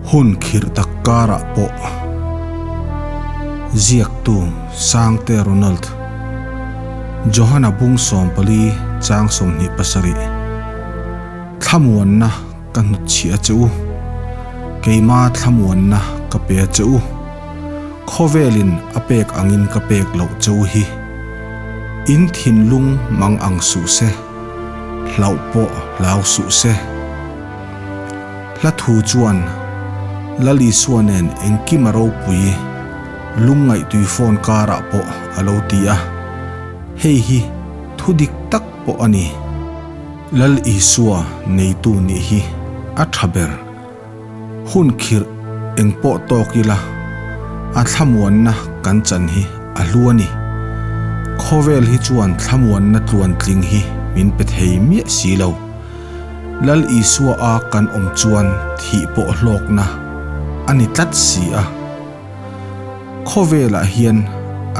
Hun khirh tak karah pawh ziaktu Sangte Ronald Johana bung 14 chang 27 Thlamuanna ka hnutchhiah a che u, keima thlamuanna ka pe a che u, khawvelin a pek angin ka pek loh che u hi. In thinlung mang ang suh se, hlauh pawh hlau suh se. Hla thu chuan Lal Isua nen engkim a ropui, lungngaih phone karah pawh a lo ti a, hei hi thu dik tak pawh a ni. Lal Isua neitu nih hi a tha ber. Hun khirh eng pawh tawk ila, a thlamuanna kan chan hi a hlu a ni. Khawvel hi chuan thlamuanna tluan tling hi min pe thei miah si lo. Lal Isua a kan awm chuan thih pawh hlawkna a ni tlat si a. Khawvelah hian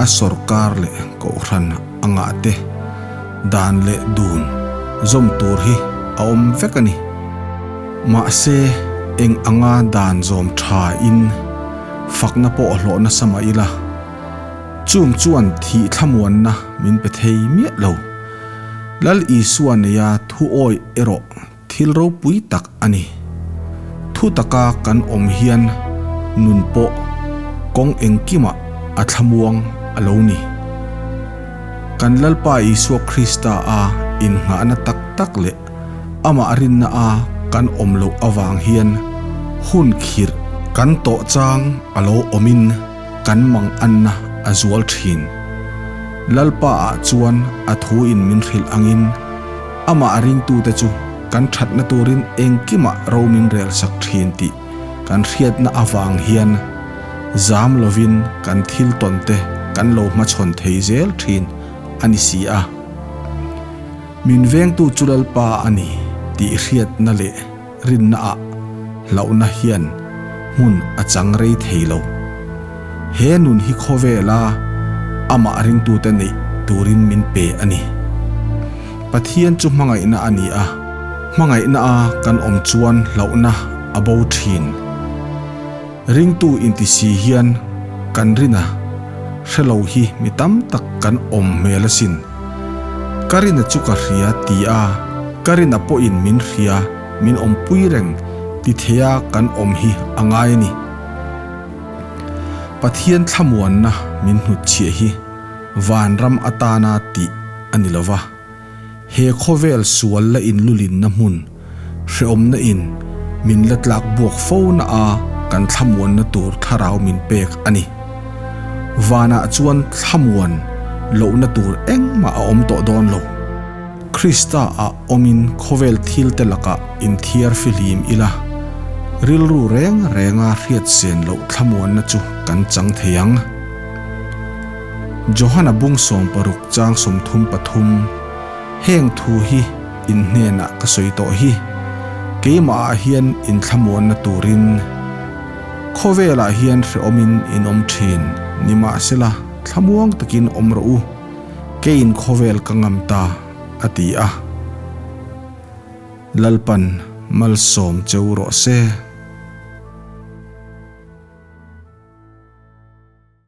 a sawrkar leh kohhran a ngah te dan leh dun zawm tur hi a awm vek a ni. Mahse, eng anga dan zawm tha in fakna pawh hlawh nasa mah ila, chung chuan thih thlamuanna min pe thei miah lo. Lal Isua neia thu awih erawh thil ropui tak a ni. Thu taka kan awm hian nun pawh kawng engkimah a thlamuang a lo ni. Kan Lalpa Isua Krista a innghahna tak tak leh amah rinna a kan awm loh avang hian hun khirh kan tawh chang a lo awmin kan mang anna a zual thin. Lalpa ah chuan a thu in min hrilh angin amah ringtute chu kan thatna turin engkimah ro min rel sak thin tih kan hriatna avang hian zam lovin kan thil tawn te kan lo hmachhawn thei zel thin a ni si a. Min vengtu chu Lalpa a ni tih hriatna leh rinna ah hlauhna hian hmun a chang rei thei lo. He nun hi khawvela amah ringtute neih turin min pe a ni. Pathian chu hmangaihna a ni a, hmangaihna a kan awm chuan hlauhna a bo thin. Ringtu inti si hian kan rin a, hrelo hi mi tam tak kan awm hmel asin. Ka rina chu ka hria ti a, ka rina pawhin min hria, min awmpui reng ti theia kan awm hi a ngai a ni. Pathian thlamuanna min hnutchhiah hi vanram atana tih a ni lova, he khawvel sual la inlulinna hmun hrehawmna in min la tlak buak fo na a kan thlamuanna tur thlarau min pek a ni. Vanah chuan thlamuan lohna tur engmah a awm tawh dawn lo. Krista ah awmin khawvel thil te lakah inthiar fihlim ila, rilru reng renga hriat sen loh thlamuanna chu kan chang thei ang. Johana bung 60 chang 33 Heng thu hi in hnenah ka sawi tawh hi, keimah ah hian in thlamuanna turin khawvelah hian hrehawmin in awm thin, nimahsela thlamuang takin awm rawh u, keiin khawvel ka ngam ta, a ti a. Lalpan malsawm cheu rawh se.